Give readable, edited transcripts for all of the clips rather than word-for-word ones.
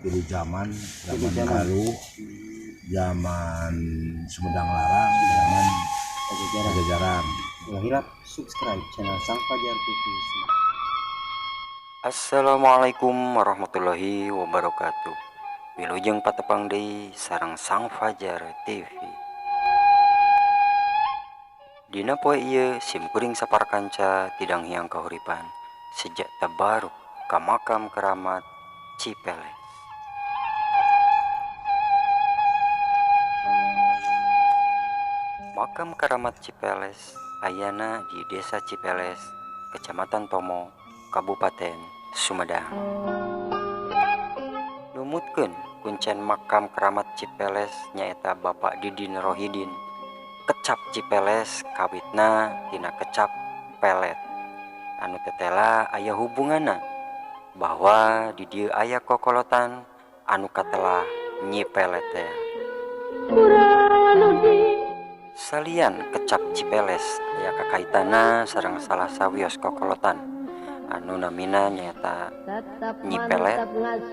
Tilu zaman, zaman Galuh, zaman Sumedang Larang, zaman Pajajaran. Ulah hilap subscribe channel Sang Fajar TV. Assalamualaikum warahmatullahi wabarakatuh. Wilujeng patepang deui sareng Sang Fajar TV. Dina poe ieu simkuring saparakanca ti Danghyang Kahuripan sejak tabaruk ka makam keramat Cipeles. Makam Keramat Cipeles ayana di Desa Cipeles, Kecamatan Tomo, Kabupaten Sumedang. Numutkeun kuncen makam Keramat Cipeles nyaeta Bapak Didin Rohidin. Kecap Cipeles kawitna tina kecap pelet. Anu tetela aya hubunganna bahwa di dieu aya kokolotan anu katelah Nyi Pelet teh. Salian kecap Cipeles aya kakaitana sareng salah sawios kokolotan anu namina nyaeta Nyi Pelet.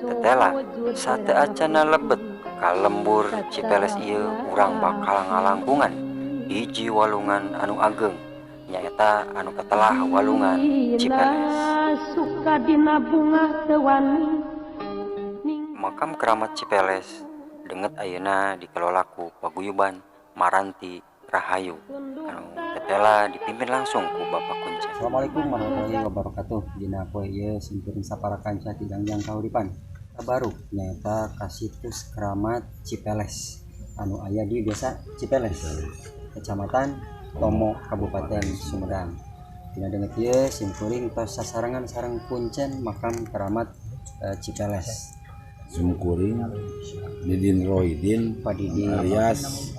Tetela sateuacanna lebet ka lembur Cipeles ieu urang bakal ngalangkungan hiji walungan anu ageng nyaeta anu katelah walungan Cipeles. Makam Keramat Cipeles denget ayeuna dikelola ku paguyuban Maranti Rahayu anu tetela dipimpin langsung ku Bapak Kuncen. Assalamualaikum warahmatullahi wabarakatuh. Dina poe ieu simkuring saparakanca ti Danghyang Kahuripan tabaruk nyaeta ka situs Keramat Cipeles anu aya di Desa Cipeles, Kecamatan Tomo, Kabupaten Sumedang. Dina denget ieu simkuring tos sasarengan sareng kuncen makam Keramat Cipeles. Simkuring Didin Rohidin Pak Didin alias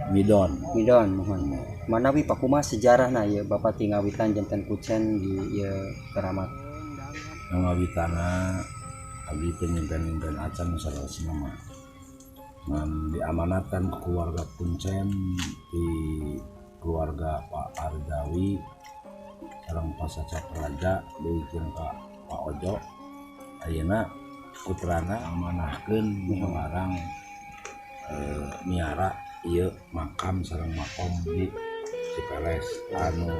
Midon. Midon mohon. Manawi pakumaha sejarahna ieu Bapak ti ngawitan janten kucen di ieu keramat? Ngawitana abdi teh nyimpen-nyimpen acan salasna mah. Ngan diamanatkan ke keluarga kuncen di keluarga Pak Ardawi sareng Pak Saca Praja dieukeun ka Pak Ojo. Ayeuna putrana amanahkeun ngarang miara ieu makam sareng makom di Cipeles anu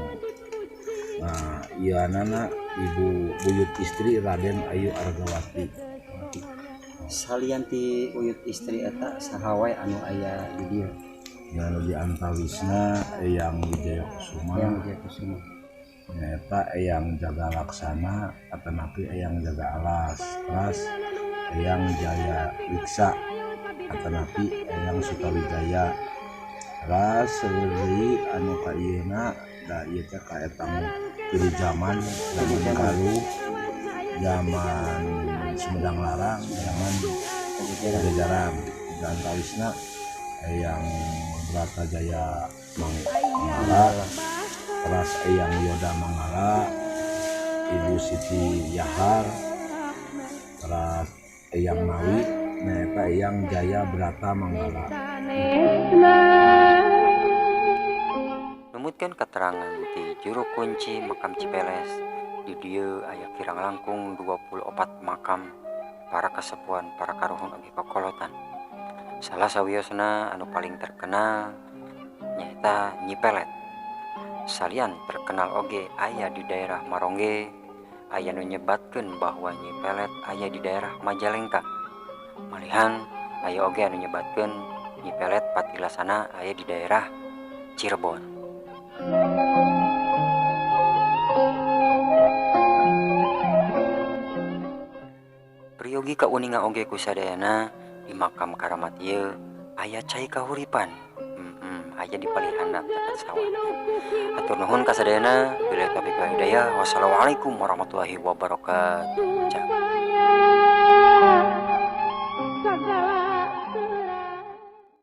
nah ieu anana ibu buyut istri Raden Ayu Argawati. Salian ti uyut istri eta saha wae anu aya di dieu? Ya anu di antawisna Eyang Wijaya Kusuma. Eyang Wijaya Kusuma. Nyaeta Eyang Jaga Laksana atanapi Eyang Jaga Alas, teras Eyang Jaya Wiksa atanapi Eyang Sutawijaya. Teras deui anu ka ieuna da ieu teh kaetang tilu zaman, zaman Galuh, zaman Sumedang Larang, zaman Pajajaran. Di antawisna Eyang Bratajaya Manggala, teras Eyang Yoda Manggala, Ibu Siti Yahar, teras Eyang Nawi nyaeta Eyang Jaya Brata Manggala. Numutkeun keterangan ti juru kunci makam Cipeles, di dieu aya kirang langkung 24 makam para kasepuhan, para karuhun oge kokolotan. Salah sawiosna anu paling terkenal nyaeta Nyi Pelet. Salian terkenal oge aya di daerah Marongge, aya nu nyebatkeun bahwa Nyi Pelet aya di daerah Majalengka. Malihan aya oge anu nyebatkeun Nyi Pelet patilasana aya di daerah Cirebon. Priyogi kauninga oge kusadayana di makam karamat ieu aya cai kahuripan. Aya di palih handap caket sawah. Hatur nuhun kasadayana, billahi taufiq wal hidayah. Wassalamualaikum warahmatullahi wabarakatuh. Cak.